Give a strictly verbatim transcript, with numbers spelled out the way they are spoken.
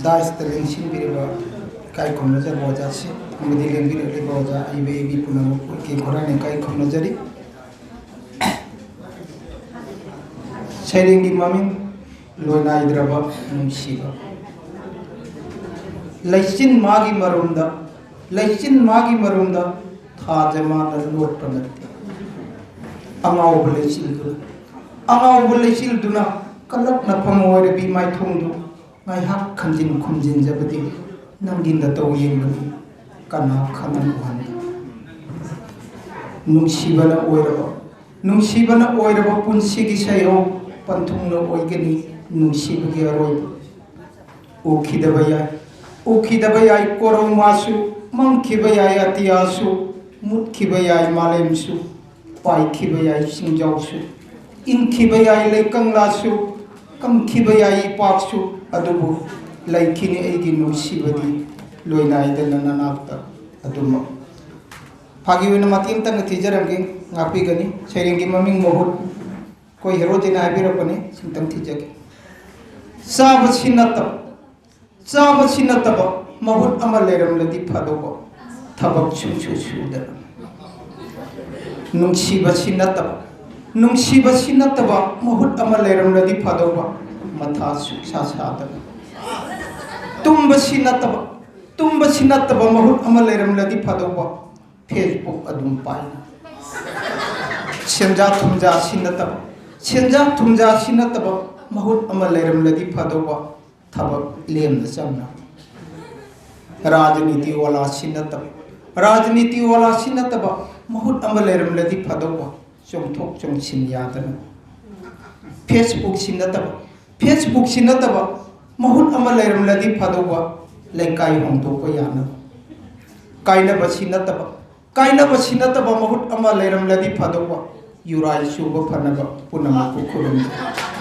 ꯗꯥꯏꯁꯇ ꯂꯦꯡꯁꯤꯟꯕꯤꯔꯤꯕ ꯏꯀꯥꯏ ꯈꯨꯝꯅꯖꯕ ꯑꯣꯖꯥꯁꯤꯡ ꯑꯃꯗꯤ ꯂꯦꯡꯕꯤꯔꯛꯂꯤꯕ ꯑꯣꯖꯥ ꯑꯏꯕ ꯑꯏꯕꯤ ꯄꯨꯝꯅꯃꯛꯄꯨ ꯏꯀꯦ ꯈꯣꯏꯔꯥꯡꯅ ꯏꯀꯥꯏ ꯈꯨꯝꯅꯖꯔꯤ꯫ ꯁꯩꯔꯦꯡꯒꯤ ꯃꯃꯤꯡ: ꯂꯣꯏꯅꯥꯏꯗ꯭ꯔꯕ ꯅꯨꯡꯁꯤꯕ꯫ ꯂꯩꯆꯤꯟ ꯃꯥꯒꯤ ꯃꯔꯨꯝꯗ, ꯂꯩꯆꯤꯟ ꯃꯥꯒꯤ ꯃꯔꯨꯝꯗ ꯊꯥꯖ ꯃꯥꯅ ꯂꯣꯠꯄ ꯅꯠꯇꯦ꯫ ꯑꯉꯥꯎꯕ ꯂꯩꯆꯤꯜꯗꯨꯅ, ꯑꯉꯥꯎꯕ ꯂꯩꯆꯤꯜꯗꯨꯅ ꯀꯜꯂꯛꯅꯐꯝ ꯑꯣꯏꯔꯕꯤ ꯃꯥꯏꯊꯣꯡꯗꯨ ꯉꯥꯏꯍꯥꯛ ꯈꯟꯖꯤꯟ ꯈꯨꯝꯖꯤꯟꯖꯕꯗꯤ ꯅꯪꯒꯤ ꯅꯇꯧ ꯌꯦꯡꯕꯅꯤ꯫ ꯀꯅꯥ ꯈꯪꯅ ꯎꯍꯟꯗ ꯅꯨꯡꯁꯤꯕꯅ ꯑꯣꯏꯔꯕ, ꯅꯨꯡꯁꯤꯕꯅ ꯑꯣꯏꯔꯕ ꯄꯨꯟꯁꯤꯒꯤ ꯁꯩꯍꯧ ꯄꯟꯊꯨꯡꯅ ꯑꯣꯏꯒꯅꯤ ꯅꯨꯡꯁꯤꯕꯒꯤ ꯑꯔꯣꯏꯕ꯫ ꯎꯈꯤꯗꯕ ꯌꯥꯏ, ꯎꯈꯤꯗꯕ ꯌꯥꯏ ꯀꯣꯔꯧ ꯃꯥꯁꯨ, ꯃꯪꯈꯤꯕ ꯌꯥꯏ ꯑꯇꯤꯌꯥꯁꯨ, ꯃꯨꯠꯈꯤꯕ ꯌꯥꯏ ꯃꯥꯂꯦꯝꯁꯨ, ꯄꯥꯏꯈꯤꯕ ꯌꯥꯏ ꯆꯤꯡꯖꯥꯎꯁꯨ, ꯏꯪꯈꯤꯕ ꯌꯥꯏ ꯂꯩꯀꯪꯂꯥꯁꯨ, ꯀꯪꯈꯤꯕ ꯌꯥꯏ ꯏꯄꯥꯛꯁꯨ, ꯑꯗꯨꯕꯨ ꯂꯩꯈꯤꯅꯤ ꯑꯩꯒꯤ ꯅꯨꯡꯁꯤꯕꯗꯤ ꯂꯣꯏꯅꯥꯏꯗꯅ ꯅꯅꯥꯛꯇ ꯑꯗꯨꯃꯛ꯫ ꯐꯥꯒꯤ ꯑꯣꯏꯅ ꯃꯇꯦꯛ ꯑꯃꯇꯪꯒ ꯊꯤꯖꯔꯝꯒꯦ, ꯉꯥꯛꯄꯤꯒꯅꯤ꯫ ꯁꯩꯔꯦꯡꯒꯤ ꯃꯃꯤꯡ ꯃꯍꯨꯠ꯫ ꯑꯩꯈꯣꯏ ꯍꯦꯔꯣꯗꯤꯅ ꯍꯥꯏꯕꯤꯔꯛꯄꯅꯤ, ꯁꯤꯝꯇꯪ ꯊꯤꯖꯒꯦ꯫ ꯆꯥꯕꯁꯤ ꯅꯠꯇꯕ, ꯆꯥꯕꯁꯤ ꯅꯠꯇꯕ ꯃꯍꯨꯠ ꯑꯃ ꯂꯩꯔꯝꯂꯗꯤ ꯐꯗꯧꯕ, ꯊꯕꯛ ꯁꯨꯡꯁꯨ ꯁꯨꯗꯅ꯫ ꯅꯨꯡꯁꯤꯕꯁꯤ ꯅꯠꯇꯕ, ꯅꯨꯡꯁꯤꯕꯁꯤ ꯅꯠꯇꯕ ꯃꯍꯨꯠ ꯑꯃ ꯂꯩꯔꯝꯂꯗꯤ ꯐꯗꯧꯕ, ꯃꯊꯥ ꯁꯨꯡꯁꯥ ꯁꯥꯗꯅ꯫ ꯇꯨꯝꯕꯁꯤ ꯅꯠꯇꯕ, ꯇꯨꯝꯕꯁꯤ ꯅꯠꯇꯕ ꯃꯍꯨꯠ ꯑꯃ ꯂꯩꯔꯝꯂꯗꯤ ꯐꯗꯧꯕ, Facebook ꯑꯗꯨꯝ ꯄꯥꯏꯅ꯫ ꯁꯦꯟꯖꯥ ꯊꯨꯝꯖꯥꯁꯤ ꯅꯠꯇꯕ, ꯁꯦꯟꯖꯥ ꯊꯨꯝꯖꯥꯁꯤ ꯅꯠꯇꯕ ꯃꯍꯨꯠ ꯑꯃ ꯂꯩꯔꯝꯂꯗꯤ ꯐꯗꯧꯕ, ꯊꯕꯛ ꯂꯦꯝꯅ ꯆꯪꯅ꯫ ꯔꯥꯖꯅꯤꯇꯤ ꯋꯥꯂꯥꯁꯤ ꯅꯠꯇꯕ, ꯔꯥꯖꯅꯤꯇꯤ ꯋꯥꯂꯥꯁꯤ ꯅꯠꯇꯕ ꯃꯍꯨꯠ ꯑꯃ ꯂꯩꯔꯝꯂꯗꯤ ꯐꯗꯧꯕ, ꯆꯣꯡꯊꯣꯛ ꯆꯣꯡꯁꯤꯟ ꯌꯥꯗꯅ꯫ Facebookꯁꯤ ꯅꯠꯇꯕ, Facebookꯁꯤ ꯅꯠꯇꯕ ꯃꯍꯨꯠ ꯑꯃ ꯂꯩꯔꯝꯂꯗꯤ ꯐꯗꯧꯕ, ꯂꯩꯀꯥꯏ ꯍꯣꯡꯗꯣꯛꯄ ꯌꯥꯅꯕ꯫ ꯀꯥꯏꯅꯕꯁꯤ ꯅꯠꯇꯕ, ꯀꯥꯏꯅꯕꯁꯤ ꯅꯠꯇꯕ ꯃꯍꯨꯠ ꯑꯃ ꯂꯩꯔꯝꯂꯗꯤ ꯐꯗꯧꯕ, ꯌꯨꯔꯥꯏ ꯆꯨꯕ ꯐꯅꯕ ꯄꯨꯝꯅꯃꯛꯄꯨ ꯈꯨꯔꯨꯝꯖꯔꯤ꯫